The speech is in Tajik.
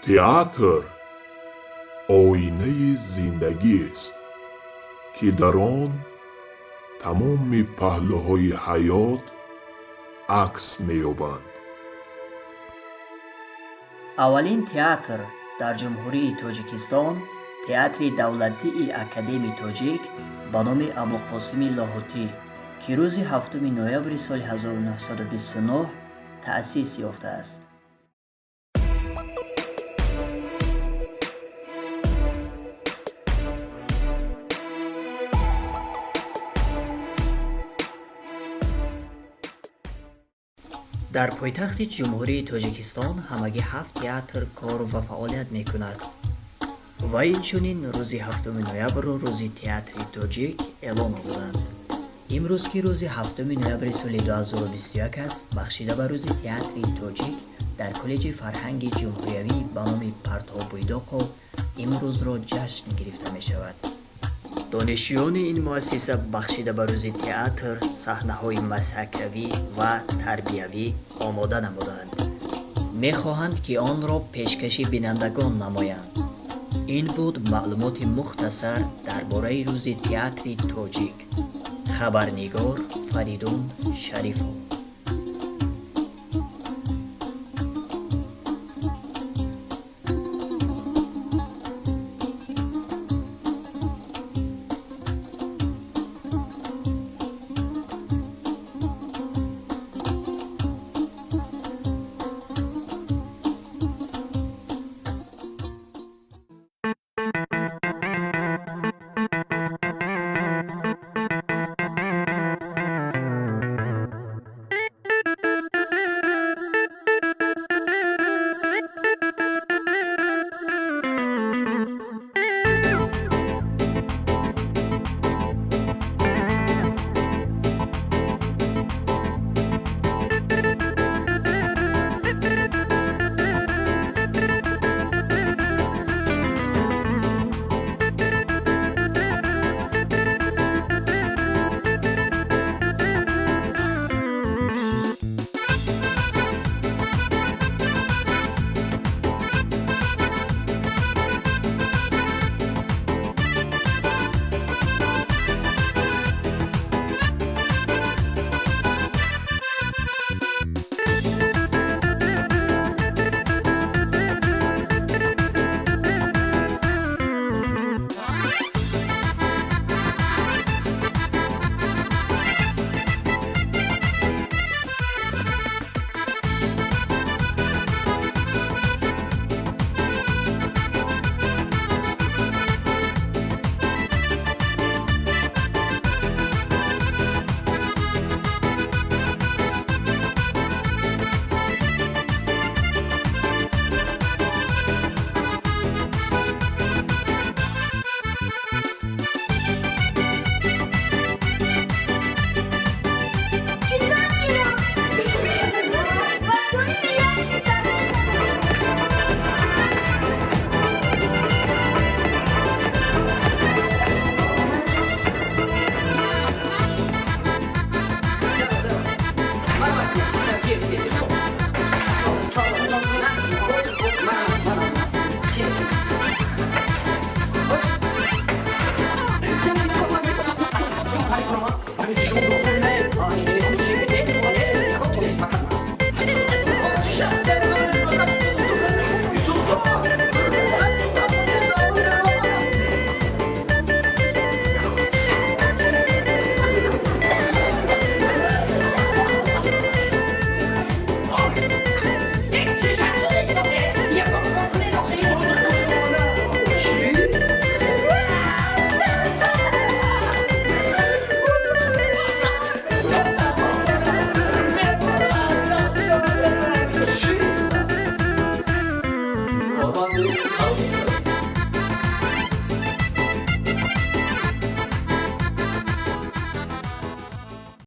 Театр оинаи зиндагист, ки дар он тамоми паҳлӯҳои ҳаёт акс меёбанд. Аввалин театр дар Ҷумҳурии Тоҷикистон Театри давлатии академии тоҷик ба номи Абуқосими Лоҳутӣ, ки рӯзи 7 ноябри соли 1929 таъсис ёфтааст. Дар пойтахти Ҷумҳурии Тоҷикистон ҳамагӣ ҳафт театр кор ва фаъолият мекунад ва инчунин рӯзи 7 ноябрро Рӯзи театри тоҷик эълон намуданд. Имрӯз, ки рӯзи 7 ноябри соли 2021 аст, бахшида ба Рӯзи театри тоҷик дар Коллеҷи фарҳанги ҷумҳуриявӣ ба номи Партов Буйдоқов имрӯзро ҷашн гирифта мешавад. Донишҷӯёни ин муассиса бахшида ба Рӯзи театр саҳнаҳои мазҳакавӣ ва тарбиявӣ омода намуданд. Мехоҳанд, ки онро пешкаши бинандагон намоянд. Ин буд маълумоти мухтасар дар бораи Рӯзи театри тоҷик. Хабарнигор Фаридун Шарифов.